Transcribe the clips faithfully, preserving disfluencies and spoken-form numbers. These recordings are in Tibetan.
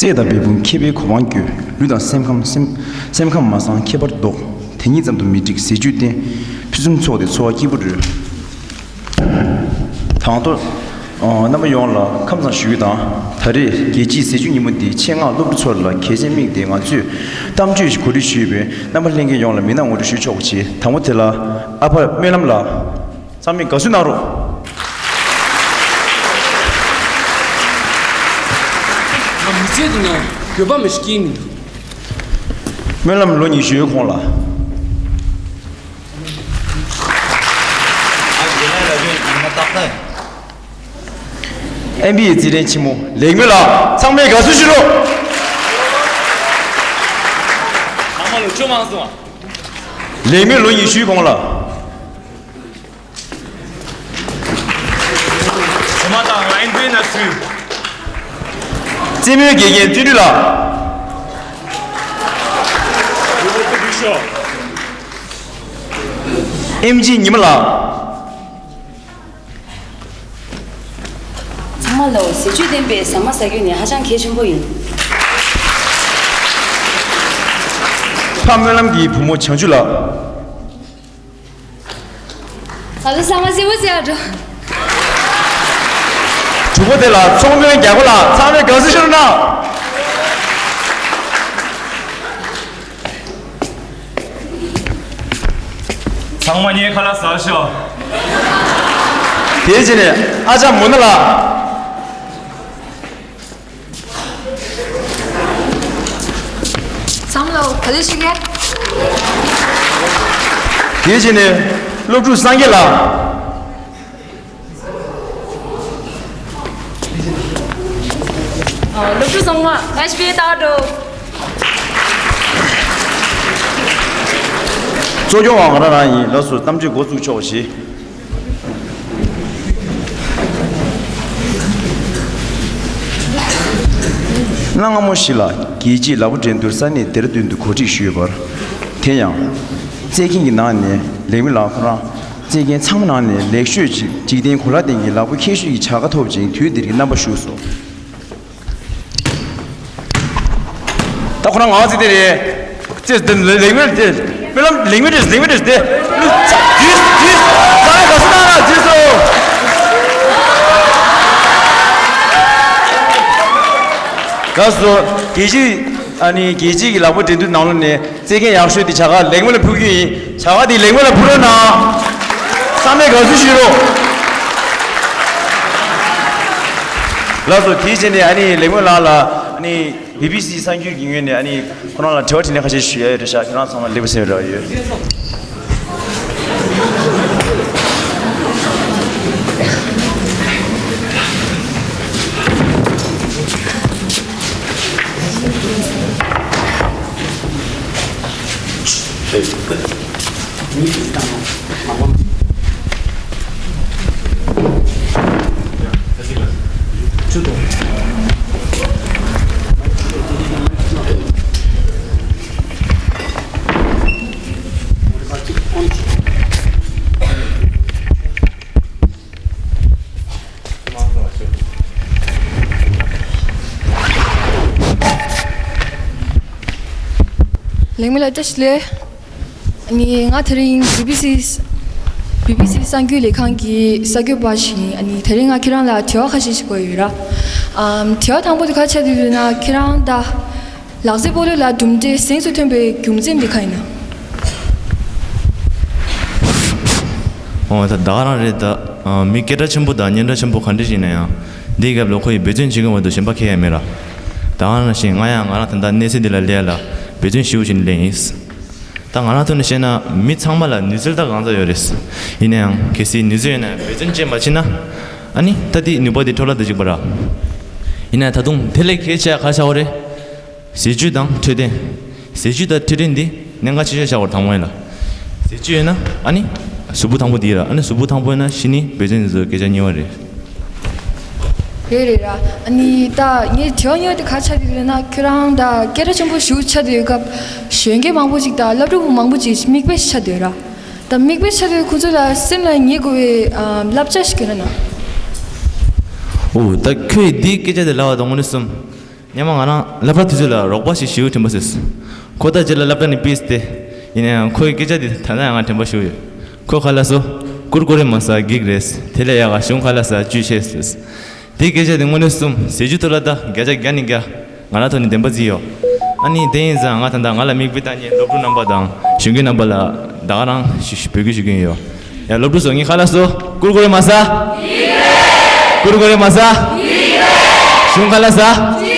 བརྩེ་དང་འབད་འབུངས་མཁས་པའི་གོ་འཕང་བཀོད། ལུས་དང་སེམས་ཁམས་སེམས་སེམས་ཁམས་མ་བཟང་ཁྱད་པར་ལྡོག་དེ་ཉིད་ཙམ་དུ་མི་འགྲིག་ཟས་བཅུད་བསྟེན། ཕུན་སུམ་ཚོགས་ཏེ་འཚོ་བ་སྐྱིད་པོ་རོལ། དང་ཐོག་རྣམ་པ་ཡོངས་ལ་ཁམས་བཟང་ཞུ་རྒྱུ་དང་། ད་རེས་རྒྱལ་སྤྱིའི་ཟས་བཅུད་ཉིན་མོ་འདིའི་ཆེད་མངགས་སློབ་ཕྲུག་ཚོ་ལ་གལ་ཆེན་དམིགས་ཏེ་ང་ཚོས་གཏམ་བརྗོད་ཞིག་གོ་སྒྲིག་ཞུས་པས། རྣམ་པ་ལྷན་རྒྱས་ཡོངས་ལ་མི་སྣ་ངོ་སྤྲོད་ཞུས་ཆོག་པ་བྱས། དང་པོ་དེ་ལ་ཨ་ཕ་སྨོན་ལམ་ལགས། ཚང་མས་དགའ་བསུ་གནང་རོགས། ང་མི་ཚེ་འདི་ན་འགྱོད་པ་མི་ཞིག་སྐྱེས་མི་འདུག་སྨོན་ལམ་ལོ་ཉི་ཤུའི་གོང་ལ། ཨེམ་བི་ཨེ་རྩེད་འགྲན་ཆེན་མོ་ལེགས་སྨོན་ལགས། ཚང་མས་དགའ་བསུ་ཞུ་རོགས། ཚང་མ་ལོ་ཆུང་མང་སོང་བ། ལེགས་སྨོན་ལོ་ཉི་ཤུའི་གོང་ལ། གོང་མ་དང་ཨེན་ཛི་ན་སུ། རྩེད་མོའི་དགེ་རྒན་བརྩོན་འགྲུས་ལགས། ཨེམ་ཇི་ཉི་མ་ལགས། ཚང་མ་ལོ། ཟས་བཅུད་ལྡན་པའི་ཟ་མ་ཟ་རྒྱུ་ནི་ཧ་ཅང་གལ་ཆེན་པོ་ཡིན། ཕ་སྨོན་ལམ་གྱི་བུ་མོ་བྱང་ཆུབ་ལགས། ང་ཚོ་ཚང་མ་གཟིགས་པོ་བྱས་འགྲོ། དྲུག་པོ་དེ་ལ་ཚོང་དཔོན་རྒྱལ་པོ་ལགས། ཚང་མས་དགའ་བསུ་ཞུ་རོགས་གནང་། ཚང་མ་ངའི་ཁ་ལག་ཟ་ཤོག་དེའི་རྗེས་ནས་ཨ་ཅག་མོ་ན་ལགས། ཚང་མ་ལ་ག་རེ་ཞུ་གི། དེའི་རྗེས་ནས་སློབ་ཕྲུག་སངས་རྒྱས་ལགས། ཨ། སློབ་ཕྲུག་ཚང་མ་ཨེཆ་པི་ལྟ་འགྲོ། གཙོ་སྐྱོང་བ་ང་རང་རང་ཡིན། ལགས་སོ། གཏམ་བརྗོད་འགོ་བཙུགས་ཆོག་པ་བྱེད། གནའ་སྔ་མོ་ཞིག་ལ་རྒྱལ་སྤྱིའི་ལག་པ་འགྲན་བསྡུར་ས་གནས་ལྡེ་ར་ལྡུན་དུ་གོ་སྒྲིག་ཞུས་ཡོད་པར། དེ་ཡང་རྩེད་མཁན་གྱི་ནང་ནས་ལེགས་སྨོན་ལགས་ཁོ་རང་རྩེད་མཁན་ཚང་མ་ནང་ནས་ལེགས་ཤོས་ཅིག་འཇིག་རྟེན་གོ་ལ་སྟེང་གི་ལག་པ་མཁས་ཤོས་ཀྱི་བྱ་དགའ་ཐོབ་ཅིང་དུས་འདིར་གྱི་རྣམ་པ་བཞུགས་སོ། ད་ཁོ་རང་ངག་ཚིག་དེ་རེད། ཅེས་དེ་ལེགས་མེད་དེ། སྨོན་ལམ་ལེགས་མེད་རེད། ལེགས་མེད་རེད་དེ། དུས་དུས་ད་རེས་ག་སུ་ན་ན་དུས་སོ། ལགས་སོ། རྒྱལ་སྤྱི། ཨ་ནི་རྒྱལ་སྤྱི་གི་ལག་པ་འགྲན་བསྡུར་ནང་ལོགས་ནས་རྩེད་མཁན་ཡག་ཤོས་དེ་བྱ་དགའ་ལེགས་མེད་ལ་ཕུལ་རྒྱུ་ཡིན། བྱ་དགའ་དེ་ལེགས་མེད་ལ་ཕུལ་རོགས་གནང་། ཚང་མས་དགའ་བསུ་ཞུ་རོགས། ལགས་སོ། དེའི་རྗེས་ནས་ཨ་ནི་ལེགས་མེད་ལགས་ལ་ཨ་ནི་བི་བི་སི་གསར་འགྱུར་གྱི་ངོས་ནས་ཨ་ནི་ཁོ་རང་ལ་དྲི་བ་དྲིས་ལན་ཁ་ཤས་ཞུ་ཡ་ཡོད་རེད་ཤག་ཁྱེད་རང་ཚང་མ་སླེབས་པ་སེམས་རག་ཡོད། ལེགས་མེད་ལ་བཀྲ་ཤིས་བདེ་ལེགས། ཨ་ནི་ང་དེ་རིང་བི་བི་སི་བི་བི་སི་གསར་འགྱུར་ལས་ཁང་གི་གསར་འགོད་པ་ཞིག་ཡིན། ཨ་ནི་དེ་རིང་ང་ཁྱེད་རང་ལ་དྲི་བ་ཁ་ཤས་ཤིག་དགོས་ཡོད་ར། ཨམ། དྲི་བ་དང་པོ་དེ་ག་ཆགས་བསྡད་ཡོད་ན་ཁྱེད་རང་ད་ལག་རྩེད་སྤོ་ལོ་ལ་གྲུབ་འབྲས་གཟེངས་སུ་ཐོན་པའི་རྒྱུ་མཚན་དེ་ག་ཡིན་ན། འོ་ད་ད་ག་རང་རེད་ད། ཨ། མི་སྐད་གྲགས་ཆེན་པོ་དང་སྙན་གྲགས་ཆེན་པོ་ག་འདྲ་ཞིག་ཡིན་ན་ཡང་། འདིའི་སྐབས་ལ་ཁོ་ཡིས་འབད་བརྩོན་བྱེད་ཀྱི་མ་གཏོགས་གཞན་པ་ཁེ་ཡང་མེད་ལ། ད་ག་ནང་བཞིན་ང་ཡང་ང་རང་ད་ལྟ་གནས་ཚུལ་འདི་ལ་སླེབས་ཡ་ལ་འབད་བརྩོན་ཞེ་པོ་བྱས་ནས་སླེབས་ཡིན། ད་ང་རང་ཐོག་ནས་བཤད་ན་མི་ཚང་མ་ལ་ནུས་རྩལ་ད་གང་ཚ་ཡོད་རེད། ཡིན་ན་ཡང་གལ་སྲིད་ནུས་རྩལ་ཡོད་ན་འབད་བརྩོན་བྱས་མ་བྱས་ན། ཨ་ནི་ད་དེའི་ནུས་པ་དེ་འཕྲོ་བརླག་ཏུ་འཇུག་པ་ར། ཡིན་ན་ད་དུང་དེ་ལས་གལ་ཆེ་ཡ་ག་ཆགས་པ་རེད། ཟས་བཅུད་དང་འཕྲོད་བསྟེན། ཟས་བཅུད་དང་འཕྲོད་བསྟེན་འདི་གནད་འགག་ཆེ་ཤོས་ཆགས་པ་རེད་དང་པོ་ཡིན་ལ། ཟས་བཅུད་ཡོད་ན་ཨ་ནི་གཟུགས་པོ་ཐང་པོ་འདི་ར། ཨ་ནི་གཟུགས་པོ་ཐང་པོ་ཡོད་ན་གཞི་ནི་འབད་བརྩོན་འདི་ཚོ་སྐད་ཆ་གཉིས་པ་རེད། རེད་རེད་ར། ཨ་ནི་ད་ངའི་དྲི་བ་གཉིས་པ་དེ་ག་ཆགས་བསྡད་ཡོད་ན། ཁྱོད་རང་ད་སྐད་གྲགས་ཆེན་པོ་ཞིག་ཆགས་བསྡད་ཡོད་སྐབས་གཞོན་སྐྱེས་མང་པོ་ཅིག་དང་སློབ་ཕྲུག་མང་པོ་ཅིག་མིག་དཔེ་ཆགས་བསྡད་ཡོད་ར། ད་མིག་དཔེ་ཆགས་བསྡད་ཡོད་ཁོང་ཚོ་ལ་སེམས་ལ་ངེས་དགོས་པའི་ཨ་བསླབ་བྱ་ཞིག་ཡོད་ན་ན། འོ་ད་ཁྱོད་ཀྱིས་འདིའི་སྐད་ཆ་དེ་ལབ་པ་དང་དངོས་གནས་སེམས། སྔོན་མ་ང་རང་སློབ་གྲྭ་དུས་ཚོད་ལ་རོགས་པ་ཞིག་ཞུ་དྲན་པ་སོང་། ཁོ་ད་རྗེས་ལ་སློབ་གྲྭ་ནས་ཕུད་དེ། ཡིན་ན་ཡང་ཁོའི་སྐད་ཆ་དེ་ད་ལྟ་ཡང་ང་དྲན་པ་ཞིག་ཡོད། ཁོས་ག་ལབ་སོང་། ཀུར་ཀུ་རེ་མ་ཟ་སྒེག་རེད། དེ་ལས་ཡག་ག་གཞུང་ཁ་ལག་ཟ་བཅུད་ཆེ་ཟེར། དེའི་སྐད་ཆ་དེ་དངོས་གནས་གསུམ་ཟེར་རྒྱུ་ཐོག་ལ་ད་བརྒྱ་ཆ་བརྒྱ་ནས་བརྒྱ། ང་རང་ཐོག་ནས་བདེན་པ་བརྩིས་ཡོད། ཨ་ནི་དེ་ཡིན་ཙང་ང་ད་ལྟ་ང་ལ་མིག་དཔེ་བལྟ་མཁན་སློབ་ཕྲུག་རྣམ་པ་དང་གཞོན་སྐྱེས་རྣམ་པ་ལ་ད་ག་རང་ཞུ་ཞུ་འབོད་སྐུལ་ཞུ་གི་ཡིན་ཡོད། ཡ་སློབ་ཕྲུག་ཚོ་ངས་ག་ལབ་སོང་། ཀུར་ཀུ་རེ་མ་ཟ། ཀུར་ཀུ་རེ་མ་ཟ། གཞུང་ཁ་ལག་ཟ།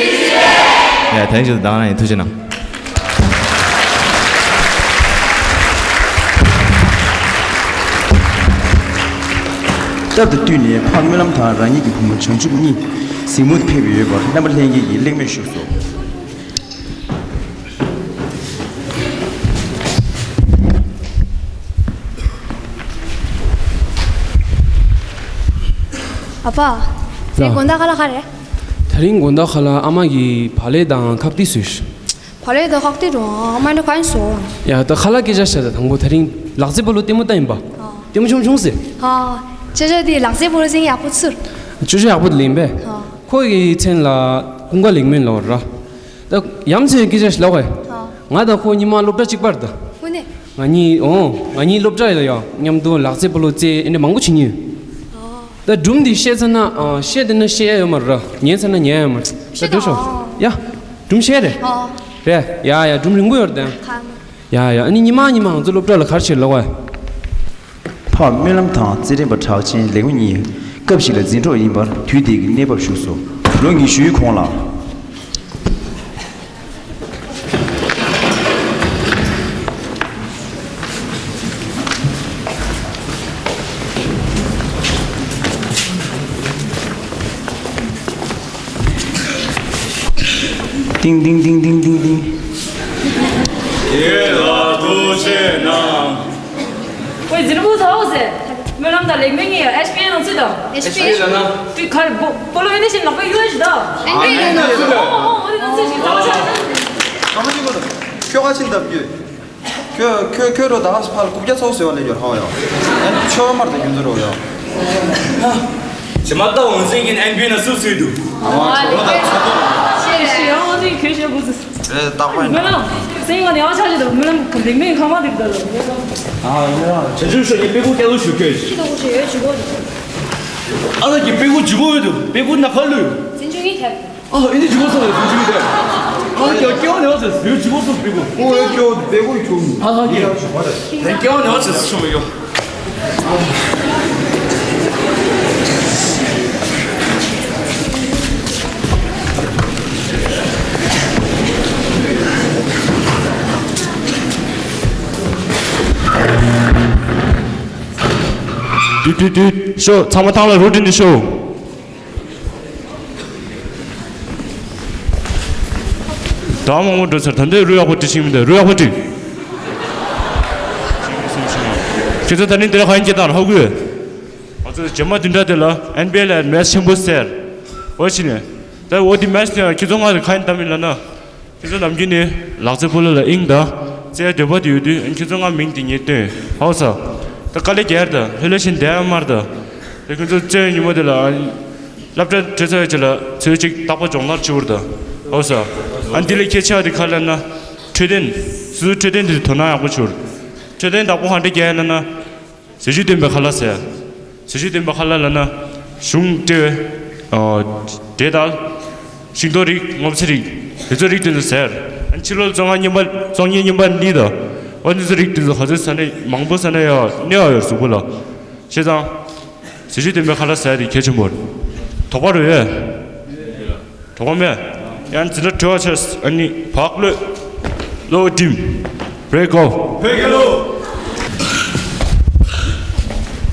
ཡ་ད་ཡིན་ཞུ་ད་ག་རང་ཡིན། ཐུགས་རྗེ་གནང་། སྟབས་དང་བསྟུན་ནས་ཕ་སྨོན་ལམ་དང་རང་ཉིད་ཀྱི་བུ་མོ་བྱང་ཆུབ་གཉིས་གཟིགས་མོར་ཕེབས་ཡོད་པར་རྣམ་པ་ལྷན་རྒྱས་ཀྱིས་གླེང་མོལ་ཞུས་སོ། ཨ་ཕ། ལགས། དེ་དགོང་དག་ཁ་ལག་ག་རེ། དེ་རིང་དགོང་དག་ཁ་ལག་ཨ་མ་གིས་བག་ལེབ་དང་ཁབ་ཏི་བཟོས། བག་ལེབ་དང་ཁབ་ཏི་འགྲོ་ཨ་མ་འདྲ་ག་ཡིན་སོང་། ཡ་ད་ཁ་ལག་སྐད་ཆ་བཤད་ད། དང་པོ་དེ་རིང་ལག་རྩེད་སྤོ་ལོ་ལྟད་མོ་ལྟ་ཡིན་པ། ཨ། ལྟད་མོ་ཆུང་ཆུང་ཟེར། ཨ། ཅོ་ཅོ་དེ་ལག་རྩེད་སྤོ་ལོ་ཟིན་ཡག་པོ་ཚུར། ཅོ་ཅོ་ཡག་པོ་དེ་ལེན་པས། ཨ། ཁོ་གི་མཚན་ལ་ཀུན་དགའ་ལེགས་སྨོན་ལབ་ར། ད་ཡ་མཚན་སྐད་ཆ་ཞིག་ལབ་གས། ཨ། ང་དང་ཁོ་གཉིས་མ་སློབ་གྲྭ་གཅིག་པ་རེད་ད། དངོས་གནས། ང་གཉིས་ཨོ། ང་གཉིས་སློབ་གྲྭ་ཡ་མཉམ་དུ་ལག་རྩེད་སྤོ་ལོ་རྩེད་ཨེ་འདྲ་མང་པོ་བྱེད་མྱོང་ཡོད། ཨ། ད་སྒྲུང་འདི་བཤད་ཚར་ན་ཨ། བཤད་བསྡད་ན་བཤད་ཡ་ཡོད་མ་རེད། ཉན་ཚར་ན་ཉན་ཡ་ཡོད་མ་རེད། ད་སྡོད་ཤོག་ཡ། སྒྲུང་བཤད་རེད། ཨོ། རེད། ཡ་ཡ་སྒྲུང་རིང་པོ་ཡོད་རེད་ད། ཡ་ཡ་ཨ་ནི་ཉི་མ་ཉི་མ་ང་ཚོ་སློབ་གྲྭ་ལ་ག་རེ་བྱེད་ལབ་གས། ཕ་སྨོན་ལམ་དང་རྩེད་འགྲན་པ་གྲགས་ཅན་ལེགས་མོ་གཉིས་སྐབས་ཤིག་ལ་འཛིན་གྲོགས་ཡིན་པར་དུས་དེ་གི་གནས་བབ་བཞུགས་སོ། ལོ་ཉི་ཤུའི་གོང་ལ། ཏིང་ཏིང་ཏིང་ཏིང་ཏིང་ཏིང་། ཡེ་ལ་ཐུགས་རྗེ་གནང་། ཝེ་ཛི་རུ་ཚའོ་ཟེར། སྨོན་ལམ་དང་ལེགས་སྨོན་གཉིས་ཡ་ཨེཆ་པི་ཨེ་ནང་ཚུད་དང་། ཨེཆ་པི་ཨེ་ལ་ན། དུས་ཁར་སྤོ་སྤོ་ལོ་ཨེ་ནས་ཤིན་ལག་པའི་གཡོ་ཞིག་དང་། ཨེ་ནས་ཨེ་ནས་ཨོ་ཨོ་ཨོ་ཨེ་ནས་ཚུད་ཞིག་ཚ་བ་ཆ། ཨ་མ་ཅི་གོ་དང་། ཁྱོད་ཁ་ཆེན་འདབ་རྒྱུ། ཁྱོད་ཁྱོད་ཁྱོད་རོ་ད་ཧ་སི་ཕ་ལ་རྐུབ་བཀྱག་ཚོགས་ཟེར་བ་ལས་ཡོད་ཧ་ཡོད། ཨན་ཆོས་མར་དུ་རྒྱུ་འཛུལ་རོ་ཡོད། ཇི་མ་ལྟ་འོང་ཟིན་གྱིན་ཨན་བུའི་ན་སུ་སུའི་འདུག་ཨ་མ་ཁྱོད་རོ་ད་ཚོགས་ཆེ་ཞེ་ཡང་ཨ་ནི་ཁྱོད་ཞེ་བུ་ཟིན། རེད་ད་ཁོ་ཡིན། སེང་ང་ནི་ཨ་ཆ་ཞེ་དང་མི་ལམ་ལིག་མིན་ཁ་མ་དེ་གདའ་ལ། ཨ་ཡིན་ར་ཆ་ཆུ་ཤོ་ཡི་པི་གུ་སྐྱ་ལུ་ཞུ་ཁྱོད། ཁྱི་དང་ཁོ་ཞེ་ཡོད་ཅི་གོ། ཨ་ལ་གི་པི་གུ་ཇི་གོ་ཡོད་དུ་པི་གུ་ན་ཁ་ལུ། ཟིན་ཆུང་ཡིན་ཐལ། ཨ་ཨིན་ཇི་གོ་སོང་ལ་ཟིན་ཆུང་ཡིན་ཐལ། ཨ་ལ་གི་སྐྱ་ནི་ཨ་ཟེར་ཟིན་ཇི་གོ་སོང་པི་གུ། ཨོ་ཡ་སྐྱ་པི་གུ་ཁྱུང་། ཨ་ལ་གི་སྐྱ་ནི་ཨ་ཟེར་ཟིན་ཆུང་ཡོད། ཏུ་ཏུ་ཏུ། ཤོ་ཚང་མ་ཐང་ལ་རུ་དྲིན་ནི་ཤོ། ད་མང་པོ་འགྲོ་ཚར། ད་འདོད་རུ་ཡག་པོ་དྲི་ཤིང་མི་འདུག་རུ་ཡག་པོ་དྲི། ཁྱེད་ཚོ་ད་ནི་འདིར་ཧ་ཡིན་གྱི་དང་ཧ་གུ། ང་ཚོ་རྗེས་མ་བདུན་ཕྲག་དེ་ལ་ཨེན་བི་ཨེ་ལ་མེ་ཆི་ཆེན་པོ་ཟེར། འོ་ཕྱི་ནས། ད་འོ་དེ་མེ་ཆི་དེ་ཁྱེད་ཚོ་ང་རེ་ཁ་ཡིན་ད་མིན་ལ་ན། ཁྱེད་ཚོ་ནམ་རྒྱུན་ནས་ལག་རྩེད་སྤོ་ལོ་ལ་དབྱིངས་དང་རྩེ་འདོད་པ་དེ་ཡོད་དུས་ཁྱེད་ཚོ་ང་མིང་དེ་ངས་བཏོན་ཧའོ་ས། ད་དཀའ་ལས་རྒྱག་ད་ལྷོད་ལྷོད་བཞིན་བསྡད་མར་ད། ད་ཁྱེད་ཚོ་རྩེ་ཉིན་མོ་དེ་ལ་སློབ་གྲྭ་གྲོལ་ཚར་བའི་རྗེས་ལ་ཚོད་ཅིག་རྟག་པར་སྦྱོང་བརྡར་བྱེད་འུར་ད་ཧའོ་ས། ཨ་འདི་ལས་ཁྱད་ཆེ་བ་དེ་ག་ལབ་ན། འཕྲོད་བསྟེན། སོ་སོའི་འཕྲོད་བསྟེན་དེ་དོ་སྣང་ཡག་པོ་བྱེད་འུར། འཕྲོད་བསྟེན་བདག་པོ་ག་འདྲ་རྒྱག་ཡ་ལབ་ན། ཟས་བཅུད་ལྡན་པའི་ཁ་ལག་ཟེར། ཟས་བཅུད་ལྡན་པའི་ཁ་ལག་ལབ་ན། གཞུང་ལྟེ་བའི། འབྲས་དང་། ཤིང་ཏོག་རིགས་སྔོ་ཚལ་རིགས། དེ་ཚོ་རིགས་དེ་ཚོ་ཟེར། ཕྱི་ལོ་བཙོང་ང་རྙིང་པ་བཙོང་ཉེ་རྙིང་པ་འདི་དང་། འོ་འདི་ཚོ་རིགས་དེ་ཚོ་ག་ཚོད་ཟ་ནས་མང་པོ་ཟ་ནས་ཡང་གནོད་ཡ་ཡོད་གཟུགས་པོ་ལ། བྱས་ཙང་། ཟས་བཅུད་ལྡན་པའི་ཁ་ལག་ཟ་ཡ་དེ་གལ་ཆེན་པོ་རེད། དོགས་པ་རེད་ཡོད། གྲོགས་མེད། ཡང་འཛིན་གྲྭ་གྲོལ་བ་ཆེས་ཨ་ནི་བག་ལོས། ལོ་ཀྲིམ། བྷེ་རེག་ཨོཕ། བོད་རྒྱལ་ལོ།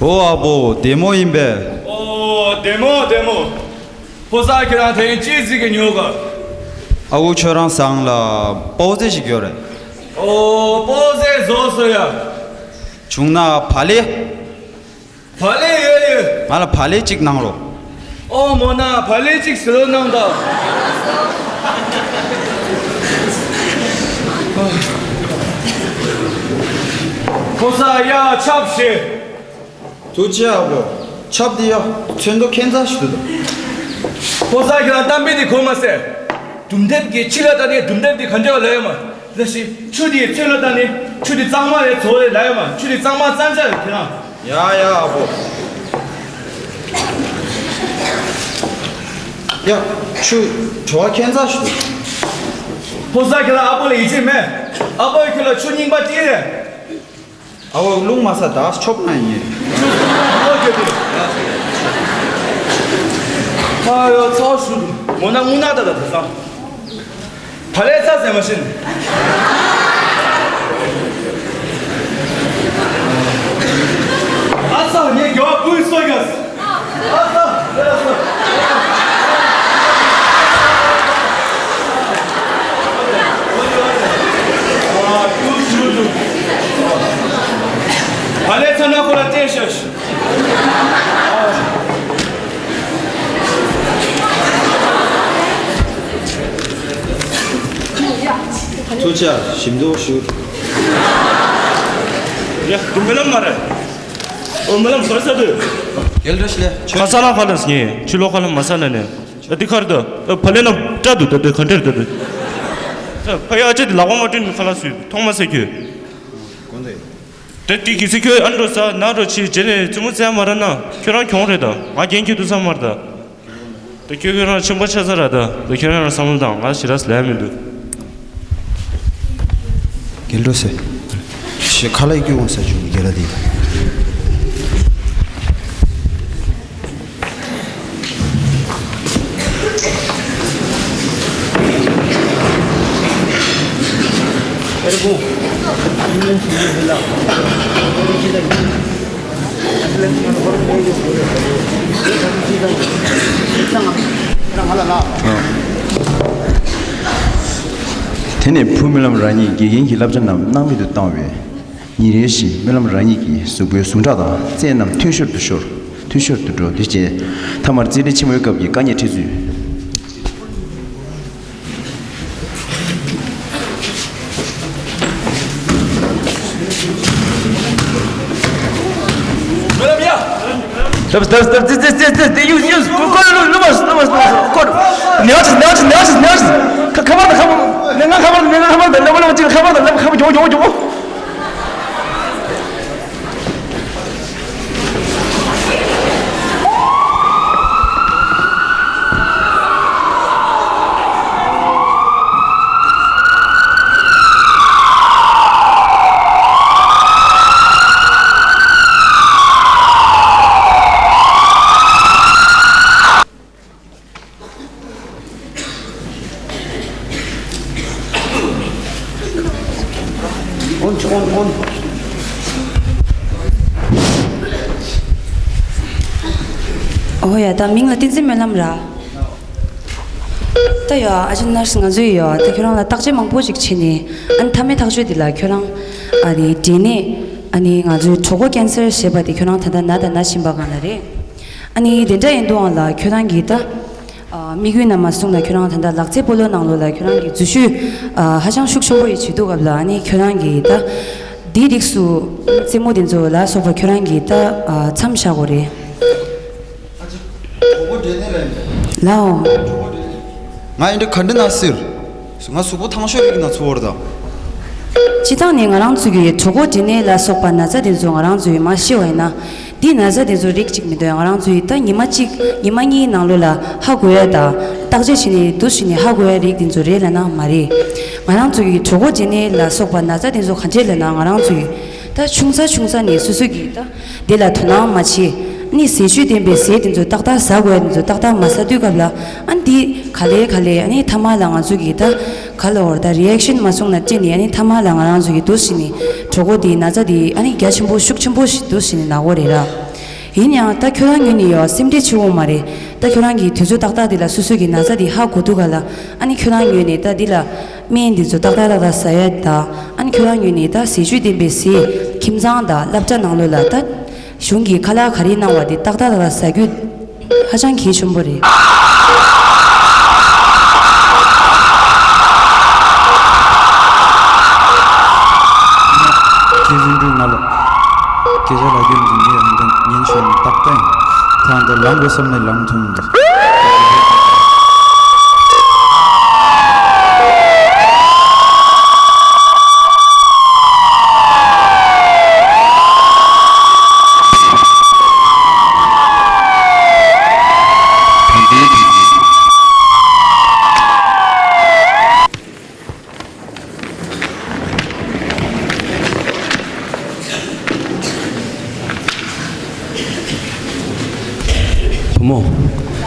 ཨོ་ཨ་བོ་བདེ་མོ་ཡིན་པས། ཨོ་བདེ་མོ་བདེ་མོ། ཕོ་གསར་ཁྱེད་རང་དེ་རིང་ཅི་ཟིག་གི་ཉོ་ག་ཨ་ཁུ་ཁྱོད་རང་སང་ལ་སྤོ་ཟས་ཞིག་ཡོད་རེད། ཨོ་སྤོ་ཟས་བཟོ་སོ་ཡ། བྱུང་ན་བག་ལེབ། བག་ལེབ་ཡོད་ཡོད། ང་ལ་བག་ལེབ་གཅིག་གནང་རོགས། ཨོ་མོ་ན་བག་ལེབ་གཅིག་བཟོས་གནང་དང་། ཕོ་གསར་ཡ་ཆབ་ཞེ། ཐུགས་རྗེ་ཆེ་ཨ་བོ། ཆབ་འདི་ཡ་ཚོན་མདོག་ཁྱད་མཚར་ཞིག་འདུག་ཕོ་གསར་ཁྱེད་རང་གཏམ་དཔེ་འདི་གོ་མ་སོང་། སྒྲུང་དེབ་ཀྱི་ཕྱི་ལ་བལྟས་ནས་སྒྲུང་དེབ་དེ་ག་འདྲ་བ་ལབ་ཡོད་མ་རེད། ད་ཞིག་ཆུ་དེའི་ཚོན་ལ་བལྟས་ནས་ཆུ་དེ་གཙང་མ་རེད་བཟོ་རེད་ལབ་ཡོད་མ་རེད། ཆུ་དེ་གཙང་མ་གཙང་ཆ་རེད་ཁྱེད་རང་། ཡ་ཡ་ཨ་ཕོ། ཡ། ཆུ་བྲོ་བ་ཁྱད་མཚར་ཞིག་འདུག་ཕོ་གསར་ཁྱེད་ལ་ཨ་ཕོ་ལ་ཡིད་ཆེས་མེད། ཨ་ཕོ་ཁྱོད་ལ་ཆུ་རྙིང་པ་གཅིག་རེད། ཨ་ཕོ་རླུང་མ་ས་ད་ཆོབ་ན་ཡིན། ཨ་ཡོ་ཚོགས་ཞུ། མོ་ན་རྔུལ་ནག་ད་ད་ད་སང་། ད་ལས་ཚ་ཟེར་མ་ཤེས། ཨ་ས་ངས་རྒྱལ་བ་བུའི་སྲོག་ཡ། ཨ་ས་ཟེར་ཨ་ས། ད་ལས་ཚ་ན་ཁོ་ལ་བལྟས་ཤོག་ཐུགས་རྗེ་ཆེ། ཞིམ་མདོག་ཞུ། ཡ། དུ་མེ་ལམ་མ་རེད། ཨོ་མེ་ལམ་སོ་ས་དུ། རྒྱལ་སྒྲོལ་ཞི་ལེ། ཁ་ས་ལ་ཁ་ལ་སྙེ། ཆུ་ལོ་ཁ་ལ་མ་ས་ན་ནས། ཨ་དི་ཁར་དུ། ཨ་ཕ་ལེ་ན་བཀྲ་དུ་ད་དི་ག་འདྲེར་ད་དི། ཨ་ཕ་ཡ་ཨ་ཅེ་དི་ལག་པ་མ་བྲིན་ཁ་ལ་སུས་མཐོང་མ་ས་ཁྱོད། དེ་དེ་གི་སི་ཁྱོད་ཨ་འགྲོ་ས་ན་འགྲོ་ཆི་རྗེས་ནས་བཙུན་མོ་བཙལ་མ་ར་ན་ཁྱོད་རང་གྱོང་རེད་ད། ང་རྒན་ཁྱོད་དུ་ས་མར་ད། ད་ཁྱོད་ཁྱོད་རང་ཆུང་པ་ཆ་ས་ར་ད། ད་ཁྱོད་རང་རང་བསམ་བློ་དང་ང་ཞེ་དྲག་ལས་མི་འདུག་རྒྱལ་འགྲོ་ཟེར། ཞེ་ཁ་ལག་སྐྱུག་འོང་ས་བྱུང་རྒྱལ་ལ་དེ། དེ་ནས་བུ་སྨོན་ལམ་རང་ཉིད་དགེ་རྒན་གྱི་བསླབ་བྱ་རྣམས་སྣང་མེད་དུ་བཏང་བས། ཉིན་རེ་བཞིན་སྨོན་ལམ་རང་ཉིད་ཀྱི་གཟུགས་པོའི་ཟུངས་ཁྲག་དང་རྩའི་རྣམས་འཐུས་ཤོར་དུ་ཤོར། འཐུས་ཤོར་དུ་འགྲོ། དེ་རྗེས་མཐའ་མར་རྩིས་འབྲས་ཆེན་མོའི་སྐབས་ཀྱི་དཀའ་ངལ་འཕྲད་ཚུལ། ཨོ་ཡ། ད་མིང་ལ་བསྟན་འཛིན་སྨོན་ལམ་ར། ད་ཡོ་ཨ་ཅེ་ནར་སི་ང་ཚོས་ཡོ་ད་ཁྱོད་རང་ལ་བརྟག་དཔྱད་མང་པོ་ཞིག་བྱས་ནས་ཨ་ནི་མཐའ་མའི་ཐག་གཅོད་འདི་ལ་ཁྱོད་རང་ཨ་ནི་འབྲས་ནད་ཨ་ནི་ང་ཚོའི་གྲོད་ཁོག་ཀེན་སར་ཞེས་པ་དེ་ཁྱོད་རང་ད་ལྟ་ན་དང་ན་བཞིན་པ་གང་ལ་རེད། ཨ་ནི་དེ་འདྲ་ཡིན་དུའང་ལ་ཁྱོད་རང་གིས་ད། ཨ་དམིགས་ཡུལ་རྣམས་མ་གསུངས་ན་ཁྱོད་རང་ད་ལྟ་ལག་རྩེད་སྤོ་ལོ་ནང་ལོགས་ལ་ཁྱོད་རང་གི་འཛུལ་ཞུགས་ཨ་ཧ་ཅང་ཤུགས་ཆེན་པོ་ཡིས་བྱེད་དུས་སྐབས་ལ་ཨ་ནི་ཁྱོད་རང་གིས་ད་འདིའི་རིགས་སུ་རྩེད་མོ་དེ་ཚོ་ལ་སོགས་པ་ཁྱོད་རང་གིས་ད་ཨ་མཚམས་བཞག་དགོས་རེད། ལའོ། ང་ཡིན་འདྲ་ག་འདྲ་ན་ཟེར། ང་གཟུགས་པོ་ཐང་ཤོས་རིགས་ན་ཚོར་བ་དང་། སྤྱི་བཏང་ནས་ང་རང་ཚོ་གི་གྲོད་ཁོག་འདྲེས་ནད་ལ་སོགས་པ་ན་ཚ་དེ་ཚོ་ང་རང་ཚོ་ཡིས་མ་ཤེས་པ་ཡིན་ན། འདི་ན་ཚ་དེ་ཚོ་རིགས་གཅིག་མི་འདུག་ང་རང་ཚོ་ཡིས་ད་ཉི་མ་གཅིག་ཉི་མ་གཉིས་ནང་ལོགས་ལ་ཧ་གོ་ཡ་དང་བརྟག་དཔྱད་བྱས་ནས་འདུག་བྱས་ནས་ཧ་གོ་ཡ་རིགས་དེ་ཚོ་རེད་ལབ་ན་མ་རེད། ང་རང་ཚོ་གི་གྲོད་ཁོག་འདྲེས་ནད་ལ་སོགས་པ་ན་ཚ་དེ་ཚོ་གང་བྱས་ལབ་ན་ང་རང་ཚོ་ཡིས་ད་ཆུང་ས་ཆུང་ས་ནས་སོ་སོ་གིས་ད་དེ་ལ་དོ་སྣང་མ་བྱེད། ནི་ཟས་བཅུད་ལྡན་པའི་ཟས་དེ་ཚོ་ཏག་ཏག་ཟ་དགོས་ཡ་དེ་ཚོ་ཏག་ཏག་མ་ཟ་དུས་སྐབས་ལ་ཨ་ནི་འདི་ག་ལེ་ག་ལེ་ཨ་ནི་མཐའ་མ་ལ་ང་ཚོ་གིས་ད། ག་ལ་བར་ད་རི་ཨེག་ཤན་མ་སོང་ན་བརྟེན་ནས་ཨ་ནི་མཐའ་མ་ལ་ང་རང་ཚོ་གི་འདུག་ཟེར་ནས་གྲོད་ཁོག་དེའི་ན་ཚ་དེ་ཨ་ནི་རྒྱ་ཆེན་པོ་ཤུགས་ཆེན་པོ་ཞིག་འདུག་ཟེར་ནས་ན་གོ་རེད་ར། ཡིན་ཡང་ད་ཁྱོད་རང་ངོས་ནས་ཡོད་སེམས་ཁྲལ་བྱེད་འོང་མ་རེད། ད་ཁྱོད་རང་གིས་དུས་ཚོད་ཏག་ཏག་དེ་ལ་སོ་སོ་གི་ན་ཚ་དེ་ཧ་གོ་འདུག་ག་ལ་ཨ་ནི་ཁྱོད་རང་ངོས་ནས་ད་འདི་ལ་སྨན་འདི་ཚོ་ཏག་ཏག་ཏག་ཏག་ཟ་ཡ་ད་ཨ་ནི་ཁྱོད་རང་ངོས་ནས་ད་ཟས་བཅུད་ལྡན་པའི་ཟས་ཁྱིམ་ཚང་དང་སློབ་གྲྭ་ནང་ལོགས་ལ་ད། གཞུང་གིས་ཁ་ལག་ག་རེ་གནང་བ་དེ་ཏག་ཏག་ཏག་ཏག་ཟ་རྒྱུ་ཧ་ཅང་གལ་ཆེན་པོ་རེད། ཁྱེད་རིན་པོའི་ང་ལ་སྐད་ཆ་ལབ་རྒྱུ་འཛིན་གྱི་ཡོང་དོན་ཉན་ཤོར་ནས་ཏག་ཏག་ཡིན། ཐང་དུ་ལངས་དགོས་བསམ་ནས་ལངས་ཐུབ་མི་འདུག་བུ་མོ།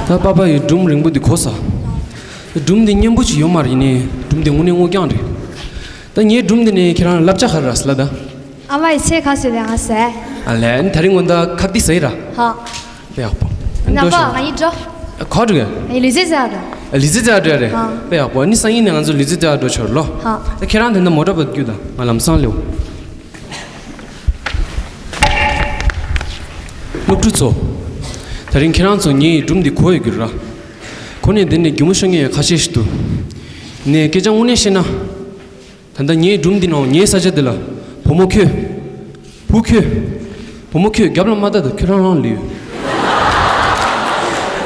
ད་པ་པ་ཡི་སྒྲུང་རིང་པོ་འདི་གོ་ས། སྒྲུང་འདི་སྙན་པོ་ཅིག་ཡོད་མ་རེད། ཡིན་ནའི་སྒྲུང་འདི་དངོས་གནས་སྔོ་རྐྱང་རེད། ད་ངའི་སྒྲུང་འདི་ནས་ཁྱེད་རང་བསླབ་བྱ་ག་རེ་རག་སོང་ལབ་ད། ཨ་མ་ཡི་ཚེ་ཁ་སོས་ལས་ང་ཟེར། ཨ་ལས་ད་རིང་ངོ་ད་ཁ་བདེ་ཟེར་ར། ཧ། དཔེ་ཡག་པོ། ནམ་པ་ང་ཡི་འགྲོ། ག་འགྲོ་གི། ཡི་ལི་ཙི་ཙི་འགྲོ། ལི་ཙི་ཙི་འགྲོ་རེད། ཧ། དཔེ་ཡག་པོ། ནི་སང་ཉིན་ནས་ང་ཚོ་ལི་ཙི་ཙི་འགྲོ་ཆོག་ལོ། ཧ། ད་ཁྱེད་རང་དེ་འདྲ་མོ་ཊ་བར་རྒྱུགས་དང་། ང་ལམ་སང་ལེའོ། སློབ་ཕྲུག་ཚོ། ད་རིང་ཁྱེད་རང་ཚོ་ངའི་སྒྲུང་འདི་གོ་ཡོད་རྒྱུ་ར། གོ་ནས་དེ་ནས་སྒྱུ་མ་ཤོད་མཁན་ཡང་ཁ་ཤས་ཤིག་འདུག། ནས་སྐད་ཆ་དངོས་གནས་བཤད་ན། ད་ལྟ་ངའི་སྒྲུང་འདི་ནང་ངའི་ས་ཆ་འདི་ལ་བུ་མོ་ཁྱོད། བུ་ཁྱོད། བུ་མོ་ཁྱོད་རྒྱབ་ལ་མ་ལྟ་དང་། ཁྱོད་རང་རང་ལུས།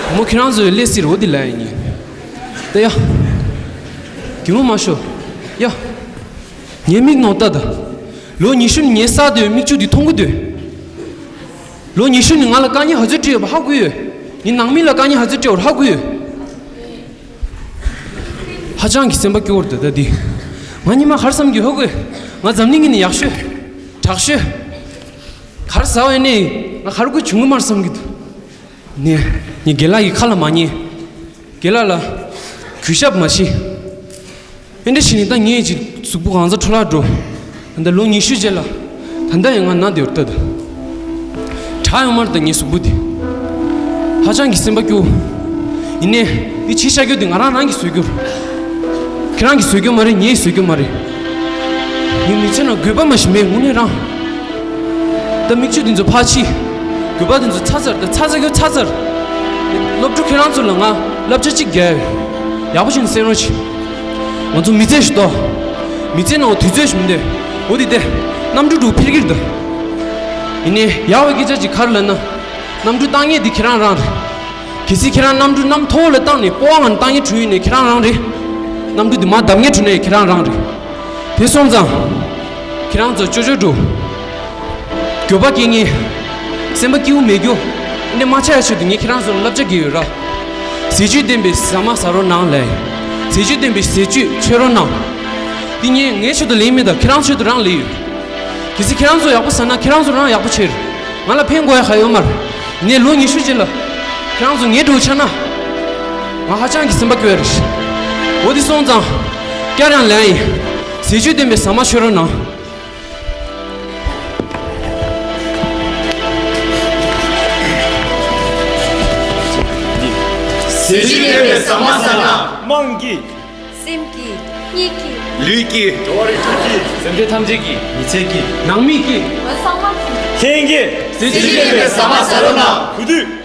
བུ་མོ་ཁྱོད་རང་ཚོའི་ཀླད་སྲིད་རོ་འདི་ལ་ཡིན། ད་ཡ། སྒྱུ་མ་མ་ཤོད། ཡ། ངའི་མིག་ནང་ལྟ་དང་། ལོ་ཉི་ཤུ་ནས་ངའི་ས་དེའི་མིག་ཆུ་འདི་མཐོང་གི་འདུག། ལོ་ཉི་ཤུ་ནས་ང་ལ་དཀའ་ངལ་ག་ཚོད་འཕྲད་ཡོད་པ་ཧ་གོ་ཡོད། ངའི་ནང་མི་ལ་དཀའ་ངལ་ག་ཚོད་འཕྲད་ཡོད་པ་ཧ་གོ་ཡོད། ཧ་ཅང་གི་སེམས་པ་སྐྱོ་བོར་འདུག་ད་འདི། ང་ཉི་མ་ག་རེ་བསམ་གྱི་ཧ་གོ་ཡོད། ང་འཛམ་གླིང་གི་ནི་ཡག་ཤོས། དྲག་ཤོས། ག་རེ་ཟ་བ་ཡིན་ནའི་ང་ག་རེ་དགོས་བྱུང་གི་མ་རེད་བསམ་གྱི་འདུག། ནས་ངས་རྒན་ལགས་ཀྱི་ཁ་ལ་མ་ཉན། རྒན་ལགས་ལ་གུས་ཞབས་མ་བྱེད། ཨེ་འདྲ་བྱས་ནས་ད་ངས་ཅིག་གཟུགས་པོ་གང་ཚ་འཕྲོ་བརླག་འགྲོ། ད་ལྟ་ལོ་ཉི་ཤུ་རྗེས་ལ། ད་ལྟ་ཡང་ང་ན་བདེ་བར་ལྟ་ད། དྲག་ཡོང་མ་རེད་ད་ངའི་གཟུགས་པོ་འདི། ཧ་ཅང་གི་སེམས་པ་སྐྱོ། ཡིན་ནའི་འདི་བྱེད་བྱ་རྒྱུ་འདི་ང་རང་རང་གིས་བཟོས་རྒྱུ་རེད། ཁྱེད་རང་གིས་བཟོས་རྒྱུ་མ་རེད། ངས་བཟོས་རྒྱུ་མ་རེད། ངའི་མི་ཚེ་ནང་དགོས་པ་མ་ཞིག་མེད་དངོས་གནས་རང་། ད་མིག་ཆུ་འདི་ཚོ་ཕར་ཕྱིས། དགོས་པ་འདི་ཚོ་ཚར་ཚར། ད་ཚར་ཚར་རྒྱུ་ཚར་ཚར། སློབ་ཕྲུག་ཁྱེད་རང་ཚོ་ལ་ང་བསླབ་བྱ་གཅིག་རྒྱག་ཡ་ཡོད། ཡག་པོ་བྱས་ནས་གསན་རོགས་བྱེད། ང་ཚོ་མི་ཚེ་ཞིག་འདུག། མི་ཚེ་ནང་དུས་ཚོད་ཞིག་མི་འདུག། འོ་དེ་དེ། གནམ་གྲུ་འདྲ་བོ་འཕུར་གྱི་རེད་ད། ཡིན་ནའི་ཡག་པའི་སྐད་ཆ་ཅིག་ག་རེ་ལབ་ན། གནམ་གྲུ་བཏང་མཁན་འདི་ཁྱེད་རང་རང་རེད། གལ་སྲིད་ཁྱེད་རང་གནམ་གྲུ་གནམ་མཐོ་བོ་ལ་བཏང་ནས་སྤོ་བ་ངང་བཏང་མཁན་བྱུང་ཡིན་ནའི་ཁྱེད་རང་རང་རེད། གནམ་གྲུ་འདི་མར་བརྡབ་མཁན་བྱུང་ནའི་ཁྱེད་རང་རང་རེད། དེ་སོང་ཙང་། ཁྱེད་རང་ཚོ་ཅོ་ཅོ་འདྲ་བོ། འགྱོད་པ་སྐྱེ་མཁན། སེམས་པ་སྐྱིད་པོ་མེད་རྒྱུ། འདི་མ་ཆགས་ཡ་ཆེད་དུ་ངས་ཁྱེད་རང་ཚོ་ལ་བསླབ་བྱ་གི་ཡོད་ར། ཟས་བཅུད་ལྡན་པའི་ཟ་མ་ཟ་རོགས་གནང་ལབ། ཟས་བཅུད་ལྡན་པའི་ཟས་བཅུད་མཆོད་རོགས་གནང་། འདི་ངས་ངའི་ཆེད་དུ་ལེན་མེད་ད། ཁྱེད་རང་ཆེད་དུ་རང་ལེན་ཡོད། གལ་སྲིད་ཁྱེད་རང་ཚོ་ཡག་པོ་ཟ་ན་ཁྱེད་རང་ཚོ་རང་ཡག་པོ་བྱེད། ང་ལ་ཕན་དགོས་ཡ་ག་ཡོད་མ་རེད། ངས་ལོ་ཉི་ཤུ་རྗེས་ལ། ཁྱེད་རང་ཚོ་ངའི་འགྲོ་ཆ་ན། ང་ཧ་ཅང་གི་སེམས་པ་སྐྱོ་བ་རེད། འོ་དེ་སོང་ཙང་། བསྐྱར་ཡང་ལན་ཡིན། ཟས་བཅུད་ལྡན་པའི་ཟ་མ་མཆོད་རོགས་གནང་། ཟས་བཅུད་ལྡན་པའི་ཟ་མ་ཟ་ན། དམངས་ཀྱི། སེམས་ཀྱི། གཉིད་ཀྱི། ལུས་ཀྱི། འགྲོ་བ་རིགས་དྲུག་གི། སེམས་ཅན་ཐམས་ཅད་ཀྱི། མི་ཚེ་གི། ནང་མི་གི། ང་ཚང་མ་གི། ལྷན་སྐྱེས། ཟས་བཅུད་ལྡན་པའི་ཟ་མ་ཟ་རོགས་གནང་། གུས་འདུད།